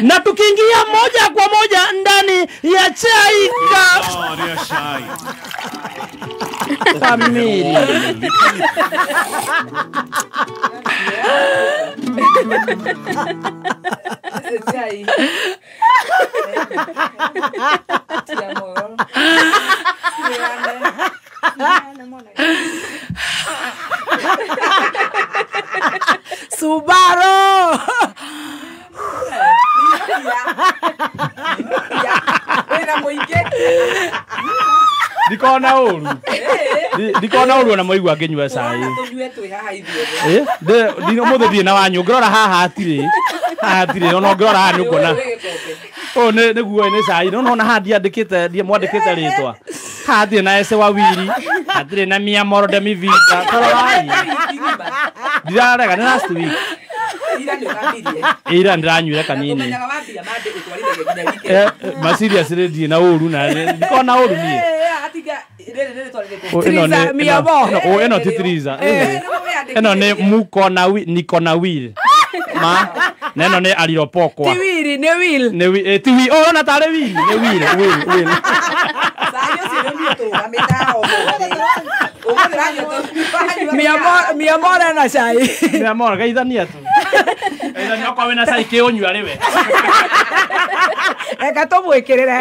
Na tukiingia moja kwa moja ndani ya chai kamili. Chai. Subaru. Ndikona uru. Ndikona uru na moigua nginyua cai. Ndino muthe thie na wanyu ngirora haha hatirĩ. Haha hatirĩ ona ngirora haha nĩ ũkuona. Ũyũ nĩguo nĩ cai. No nona haha ndiandĩkĩte ndiĩ mwandĩkĩte rĩtwa. Haha hatirĩ na Ese Wawiri. Hatirĩ na Mia Moro de mi vida. Tororai. Ndirarega nĩ last week. Ira ndiranyuire kanini. Ma serious nĩ na uru na ndikona uru niĩ. Triza mi amor. Ĩno ti Triza. Ĩno nĩ Muko na Niko na Will. Ma na ĩno nĩ Aliropokwa. Ti Will nĩ Will. Nĩ ti Will. Oh na tarĩ Will. Nĩ Will Will Will. Mi amor na cai. Mi amor geithania tu. Geithania okorwo wĩna cai kĩũnyua rĩwe. Reka tũmwĩkĩrĩre.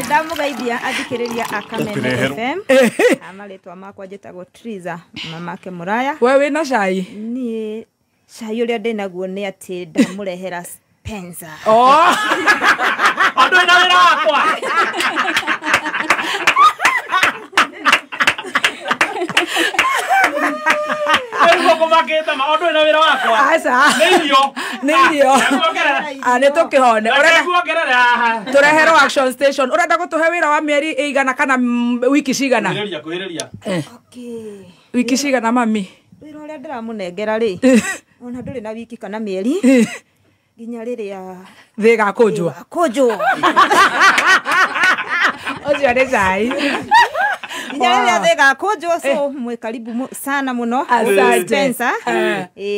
Ndamũgeithia athikĩrĩria a Kameme FM. Marĩtwa makwa njĩtagwo Triza mamake Mũraya. We wĩna cai? Niĩ cai ũrĩa ndĩnaguo nĩ atĩ ndamũrehera Spencer. Oh. Andũ ĩna wĩra wakwa. Nä tå kä hone tå reherwo action station å renda gå tå he wä ra wa mä eri ĩigana kana wiki cigana wiki cigana mami wä ra å rä a ndä ramå nengera rä ona ndå rä na wiki kana mä eri nginya rä rä a thä gakå njwo å cio nä cai nginya rĩrĩa thĩgakũnjwo so mwĩ karibu sana mũno Spencer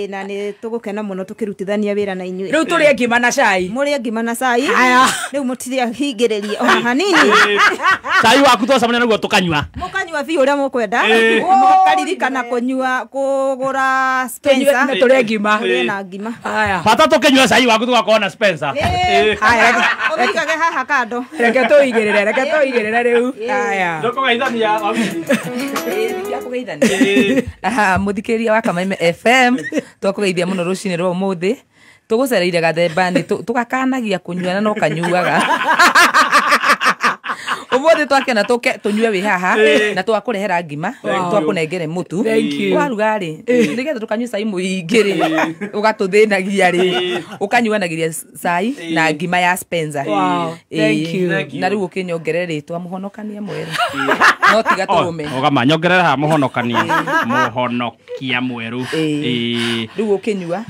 na nĩ tũgũkena mũno tũkĩrutithania wĩra na inyuĩ rĩu tũrĩe ngima na cai mũrĩe ngima na cai rĩu mũtirĩa hingĩrĩrie ona hanini cai waku twacemania naguo tũkanyua mũkanyua biũ ũrĩa mũkwenda mũkaririkana kũnyua kũgũra Spencer na tũrĩe ngima tũrĩe na ngima bata tũkĩnyua cai waku tũgakorwo na Spencer ũmĩigage haha kando reke tũigĩrĩre reke tũigĩrĩre rĩu haya ndũkũgeithania aha muthikiriria wa Kameme FM twakugeithia muno rucini rwa umuthi tugucereire gathemba ni tugakanagia kunyua no kanyuaga umuthi twakena tuke tunyue wi haha na twakurehera ngima twakunengere mutu waruga ri nigetha tukanyua cai muingi ri ugatuthinagia ri ukanyuanagiria cai na ngima ya Spencer. Thank you. Na riu ukinyongerere ritwa muhonokania mweru no tiga turume ogama nyongerere ha muhonokania muhonokia mweru riu ukinyua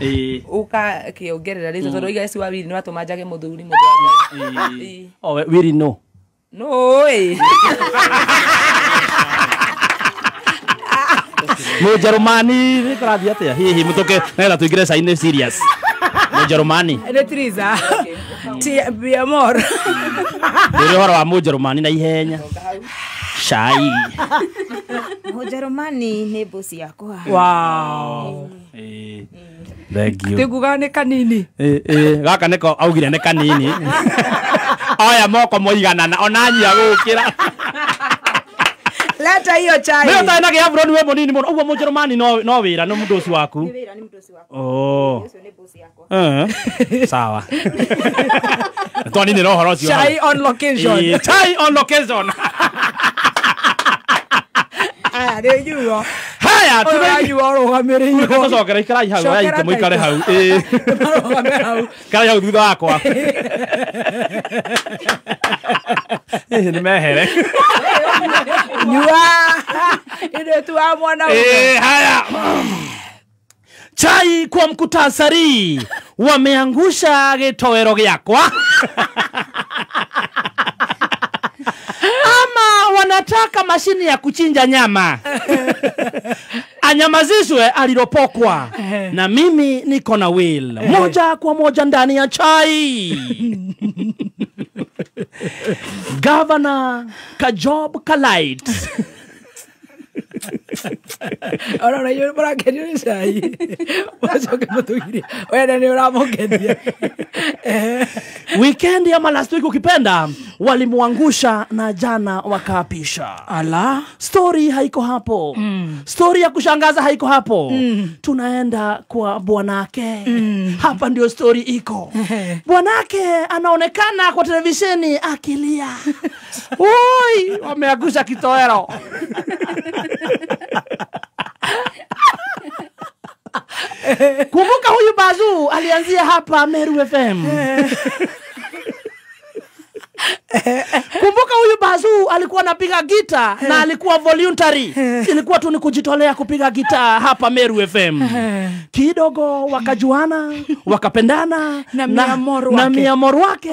ukakiongerera ritwa tondu iga eci wa wiri ni watuma njage muthuri mundu wa wiri no no Mujerumani nä kå rathiä atä a hihi må tå ke nagetha tå ingä re cai serious Mujerumani nä Triza ti mi amor nä å horo wa Mujerumani na ihenya cai Mujerumani nä mbuci yakwa. Wow. Thank you. Tiguga nä kanini gaka nĩko augire nĩ kanini oya moko moiganana ona nyia gũkĩra leta hiyo chai. Mimi utana gä abro niwe munini muno uguo Mujerumani no wira no mundu ucio waku. Ni wira ni mundu ucio wakwa. Oh. Ucio ni boss yakwa. Sawa. Twani ni roho ucio. Chai on location. Chai on location. Aya nä nyuo. Haya tunanyua rũgamĩrĩirwo. Tũcokera ikarai hau aya ithe mũikare hau. Marũgame hau. Ikarai hau thutha wakwa. Nĩ mehere. Nyua. Ine tu wa mwana. Haya. Chai kwa mkutasari wameangusha gĩtoero gĩakwa. Ama wanataka mashini ya kuchinja nyama. Anyamazishwe aliropokwa. Na mimi niko na will. Moja kwa moja ndani ya chai. Governor Kajob Kalait. Ora yo mũrakenio nĩ cai. Mũcoke mũtũgirie. Wene nĩ ũramũkenia. Weekend ama last week ukipenda walimuangusha na jana wakaapisha. Ala. Story haiko hapo. Story ya kushangaza haiko hapo. Tunaenda kwa bwanake. Hapa ndio story iko. Bwanake anaonekana kwa televisheni akilia. Oi, wameangusha kitowero. Kumbuka huyu Bazu alianzia hapa Meru FM. Kumbuka huyu Bazu alikuwa anapiga gita na alikuwa voluntary. Ilikuwa tu ni kujitolea kupiga gita hapa Meru FM. Kidogo wakajuana, wakapendana na miamor wake. Na miamor wake.